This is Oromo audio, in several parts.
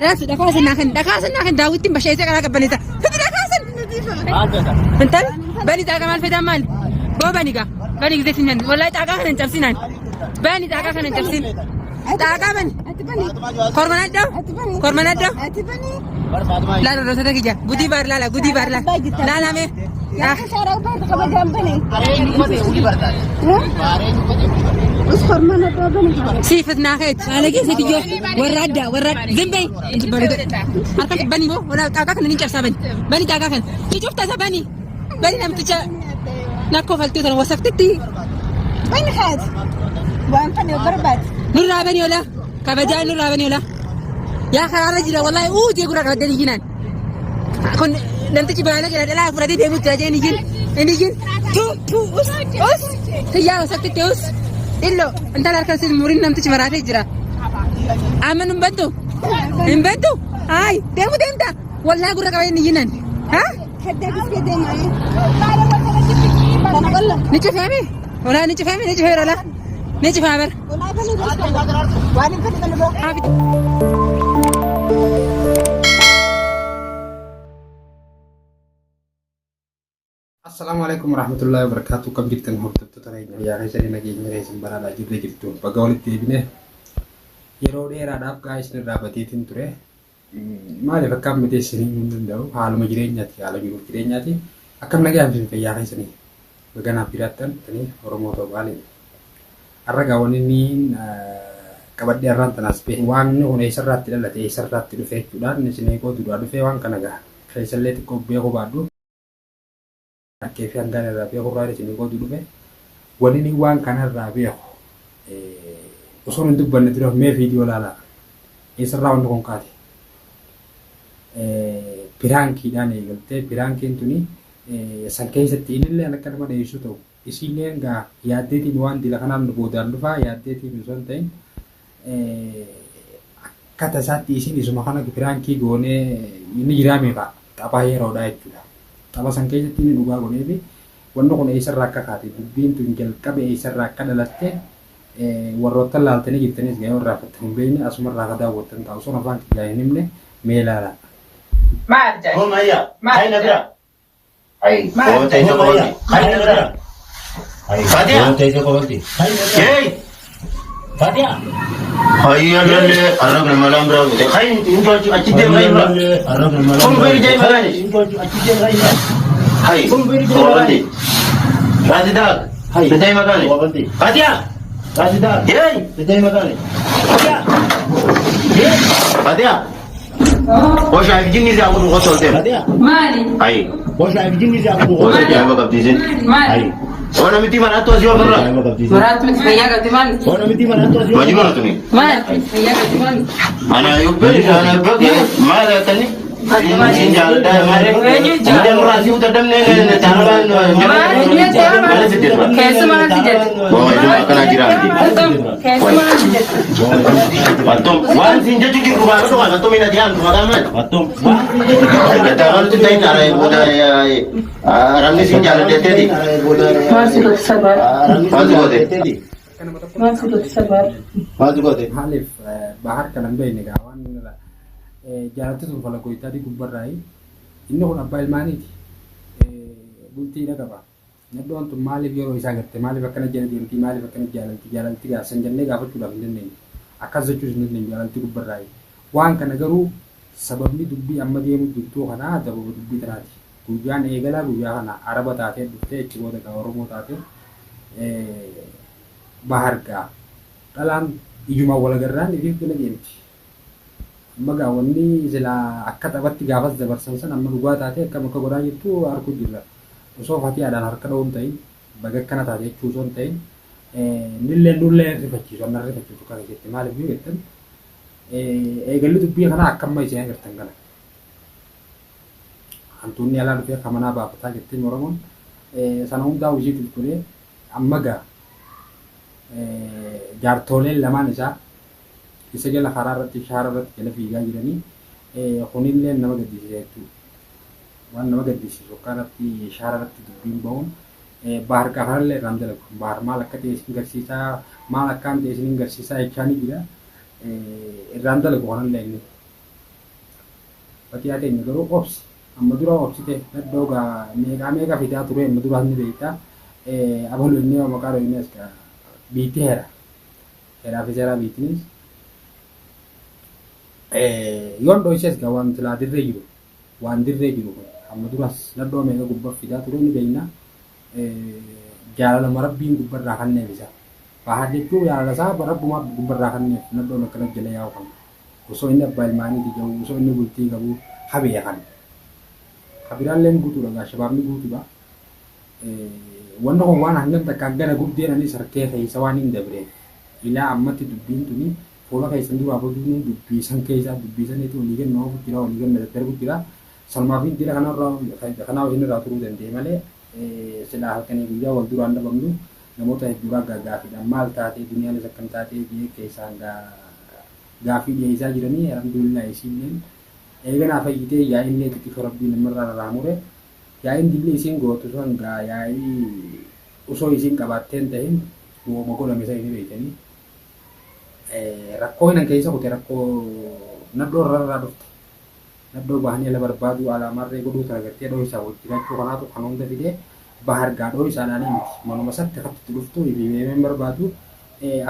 Raasi dhakaa sanaa kan dhakaa sanaa kan daawwittiin basheessee karaa qabbaneessa. Fidi dhakaa san. Intal bani xaaqaa maal fedhaa maal? Boo bani gaa bani gisee sinnan wallahi xaaqaa kana hin cabsinaan. Bani xaaqaa kana hin cabsin. Xaaqaa bani. Kormanadha. Kormanadha. Laala roosota kiyya gudii baar laala gudii baar laala. Laala mee. Sii fitnaa keeti. Haala keessa kiyyoo warra addaa warra zimbee harka bani boo wala xaaqaa kana ni cabsaa bani bani xaaqaa kana ni cufta isa bani bani namticha nakkoo faltuu sana wasaktitti Bani haati. Waan kana barbaade. nurraa bani ola kabajaa nurraa bani ola yaa karaarra jira wallahi uu jee gurra qabadde ni jinaan kun namtichi baala jira dhalaa fudhatee deemuu jira jee ni jin ni jin tu tu us us tiyyaa wasaktitti us illo intala harka sin murin namtichi maraatee jira amma nun bantu hin bantu haay deemu deemta wallahi gurra qabadde ni jinan ha Kaddaa biskee deemaa. Kana qolla. Ni cufeemi walaa ni cufeemi ni cufeera laa ni cufaa bar Olaa bani waan hin fedhe bani boo. Assalaamu alaikum warahmatullahi wabarakatuh. Kam jirtan hordoftoota keenya fayyaa keessanii nageenya keessan baraadhaa jirra jirtu. Baga walitti deebine yeroo dheeraadhaaf gaa isin irraa bateetiin ture. Maaliif akka amma teessanii hin danda'u haaluma jireenyaati haala jiruuf jireenyaati. Akkam nagaan isin fayyaa keessanii baga naaf jiraattan tanii Oromoo ta'u baale. Har'a gaa wanni inni qabadhee har'aan tanaas bahe waan inni kun eessarraatti dhalate eessarraatti dhufe jechuudhaan isin eegoo duraa dhufe waan kana gaa keessallee xiqqoo beekuu baadhu. Rakkee fi hangaan irraa beeku irraa isinii qoodu dhufe. Wanini waan kanarraa beeku osoo hin dubbanne dura mee viidiyoo ilaalaa. Eessarraa wanni kun kaate? Piraankiidhaan eegaltee piraankiin tuni san keessatti innillee akka nama dheessu ta'u isiilleen gaa yaaddeetiin waan dila kanaan boodaan dhufaa yaaddeetiin osoo hin ta'in akka tasaatti isin isuma kana piraankii goonee inni jiraa meeqa taphaa yeroodha jechuudha. Tapha san keessatti inni dhugaa godhee fi wanni kun eessarraa akka kaate dubbiin tun jalqabe eessarraa akka dhalatte warroottan laaltanii jirtanis ga'ee irraa fattan hin beekne asumarraa akka daawwattan ta'a osoo afaan kiyyaa hin himne mee ilaalaa. Maal jedhe? Hoo mayya. Maal Hai na bira. Ay, Maal? goota isa qobalti. Hai na bira. Ay, Fatiha. goota isa qobalti. Hey. Fatiha. Hayya lalle arrabni malaan biraa gute. Hai intu achi achi deem hai bira. Kun biri jai magani. Hai. Qobalti. Raasidaak. Hai. Bitai magani. Qobalti. Fatiha. Raasidaak. Hey. Bitai magani. Fatiha. Oshaa jinni isaa godhu qosol deem. Fatiha. Maali? Hai. Oshaa jinni isaa godhu Oshaa qobalti. jaaba qabdiisin. Maali? Oo namitti maraattu asii ofirra. Jaaba qabdiisin. Maraatu miti fayyaa qabdi maali? Oo namitti maraattu asii Majnuna tuni. Maali? Fayyaa qabdi maali? Ana yubbee ana bakka maal tani? Isin jaaladhaa maal? Inni muraasii utadamne taanaan maal si jedha? Keessumaa si jedhe. Boo akkana jira miti. Keessumaa si jedhe. Wattom waan siin jechu jiru baala dhugaa wattom hin adiyaan maqaa maal? Wattom. Taanaan ta'in booda ramni siin jaaladheeteeti. Maal si godhe sabaar? Maal si goote? Akka nama tokko Maal si godhe sabaar? Maal si goote? Maaliif bahar kana hin beekne gaa waan jaalatti tun fala goytaatii gubbarraayi inni kun abbaa ilmaaniiti bultiidha qaba. Nadhoon tun maaliif yeroo isaa garte maaliif akkana jala deemtii maaliif akkana jaalalti jaalalti gaa san jennee gaafachuudhaaf hin dandeenyu. Akkas jechuus hin dandeenyu jaalalti gubbarraayi. Waan kana garuu sababni dubbii amma deemu jirtuu kanaa sababa dubbii tanaati. Guyyaan eegalaa guyyaa kana araba taatee dhuftee achi booda gaa Oromoo taatee bahar gaa dhalaan ijumaan wal agarraan ifiif bira deemti. Amma gaa wanni silaa akka taphatti gaafas dabarsan san amma dhugaa taatee akkam akka godhaa jirtu arguu jirra. Osoo fatiyaadhaan harka dha'uun ta'in baga akkana taate jechuu osoo hin ta'in nillee nullee hin rifachiisu annan rifachiisu kana jetti maaliif yoo jettan eegalli dubbii kanaa akka amma isin agartan kana. Hantuunni alaa dhufee akka manaa baafataa jettiin Oromoon sana hundaa hojiitiif godhee amma gaa jaartooleen lamaan isaa isa jala karaa irratti shaara irratti jala fiigaa jiranii kunillee nama gaddisiisa jechuudha. Waan nama gaddisiisu akkanatti shaara irratti dubbiin bahuun bahar gaafanallee irraan dalagu. Bahar maal akka ta'e isin garsiisaa maal akkaan ta'e isin garsiisaa jechaa ni jira. Irraan dalagu kanallee inni. Fatiyaa teenya garuu obsi. Amma dura obsite nadhoo gaa meeqaa meeqa fidaa ture amma dura ni beekta. Abalu inni maqaa inni as biitti heera. Heeraa fi seeraa biittinis. Yoon dho'ises gaa waan silaa dirree jiru waan dirree jiru kun amma duras nadhoo meeqa gubbaa fidaa ture ni beekna. Jaalaluma rabbiin gubbarraa kanneef isa. Bahar jechuun jaalala isaa rabbumaa gubbarraa kanneef nadhoon akkana jala yaa'u kan. Osoo inni abbaa ilmaaniiti jiru osoo inni bultii qabu habee kan. Kabiraalleen guutuudha gaa shabaabni guutuudha. Wanni kun waan hangam takka hangana gubdeen anis harkee keessa waan hin dabreef. Ilaa ammatti dubbiin tuni fuula keessan duraa baduun dubbii san keessaa dubbii saniitu walii kennu oofu jira walii kennu daddarbu jira. Sanumaaf hin jira kanarraa kanaaf isin irraa turuu danda'e malee silaa halkanii guyyaa wal duraan dhabamnu namoota hedduudhaa gaggaafiidhaan maal taatee duniyaanis akkam taatee jee keessaan gaafii dhiyeessaa jiranii alhamdulillah isiilleen eeganaa fayyitee yaa'illee xiqqisoo rabbiin namarraa irraa mure yaa'iin dilli isiin gootu sun gaa yaa'ii osoo isiin qabaatteen ta'in wooma godhame isa inni beektanii rakkoo hinan keessa kute rakkoo nadhoo irraa dhufte nadhoo bahanii ala barbaaduu alaamarree godhuu tana gartee dhoo isaa wajjin jiraachuu kanaatu kan hunda fidee bahar gaa dhoo isaadhaan miti manuma satti akkatti dhuftu beemeen barbaadu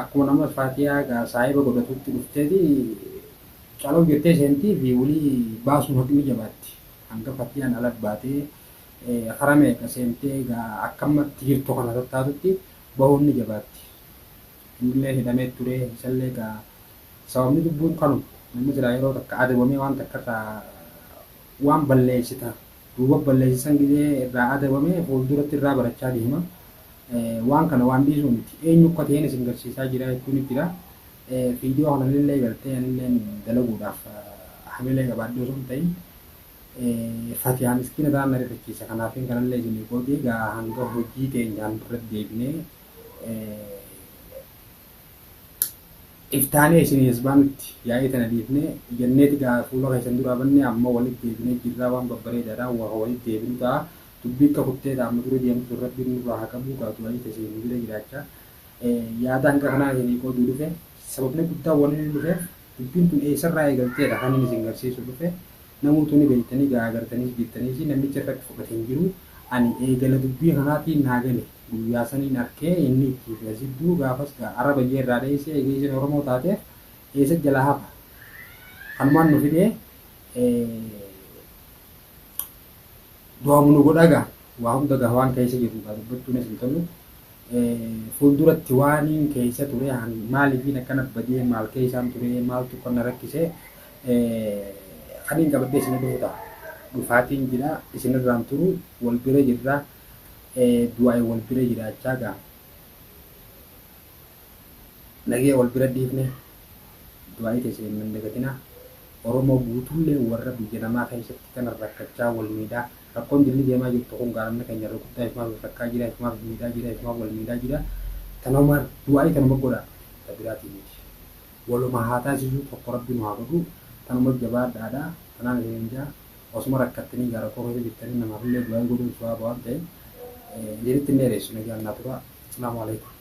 akkuma nama faatiyaa gaa saahiba godhatutti dhufteeti caloo jettee seentii fi walii baasuun haqni jabaatti hanga fatiyaan ala baatee karaa meeqa seentee gaa akkamatti jirtu kana tattaatutti bahuun ni jabaatti. Innillee hidhamee ture isallee gaa sababni dubbuun kanuma namni silaa yeroo takka adabamee waan takka irraa waan balleessita duuba balleessisan gizee irraa adabamee fuulduratti irraa barachaa deema. Waan kana waan dhiisuu miti eenyu akka ta'een isin garsiisaa jira jechuun jira. Viidiyoo kanallee gartee anillee dalaguudhaaf hamilee qabaadhee osoo hin ta'in Fatiyaa miskiina ta'an na rifachiisa kanaafin kanallee isinii qoodee gaa hanga hojii teenyaan irratti deebinee iftaanee isinii as baanutti yaa'ii tana dhiifnee jenneeti gaa fuula keessan duraa bannee amma walitti deebinee jirraa waan babbareedaadha waa walitti deebinu ta'a dubbii akka kuttee ta'a amma dura deemtu rabbiin nurraa haa qabu gaa du'aa isin bira jiraachaa yaada hanga kanaa isinii qooduu dhufe sababni guddaa waan inni dhufeef dubbiin tun eessarraa eegalteedha kan inni isin garsiisu dhufe namoota ni beektanii gaa agartaniis jettaniis namicha irratti fudhate hin jiru ani eegala dubbii kanaatiin naa gale guyyaa saniin arkee inni itti fi asidduu gaafas gaa araba jee irraa dheessee eegee isin Oromoo taateef eessa jalaa hafa kanumaan nu fidee du'aamu nu godha gaa waa hunda gaa waan keessa jiru gaa dubbachuunis hin tolu fuulduratti waaniin keessa ture maaliifiin akkana badee maal keessaan ture maaltu kan na rakkise kaniin qabadhee isin dhufu ta'a. Dhufaatiin jira isinirraan turu wal bira jirra du'aa wal bira jiraachaa gaa nagee wal bira dhiifne du'aa keessa hin dagatina. Oromoo guutuullee warra biyya namaa keessatti kana rakkachaa wal miidhaa rakkoon dilli deemaa jirtu kun gaalamni keenya irra guddaa ifumaaf rakkaa jira ifumaaf miidhaa jira ifumaaf wal miidhaa jira tanuma du'aa tanuma godha ta biraatii miti. Waluma haa taasisu tokko rabbi nu haa godhu tanuma jabaadhaadha tanaan isin jaa osuma rakkattanii gara rakkoo keessa jirtanii namaafillee du'aa godhuun su'aa waan ta'eef isinitti hin dheeressu nagaan naa tura. Asalaamu alaikum.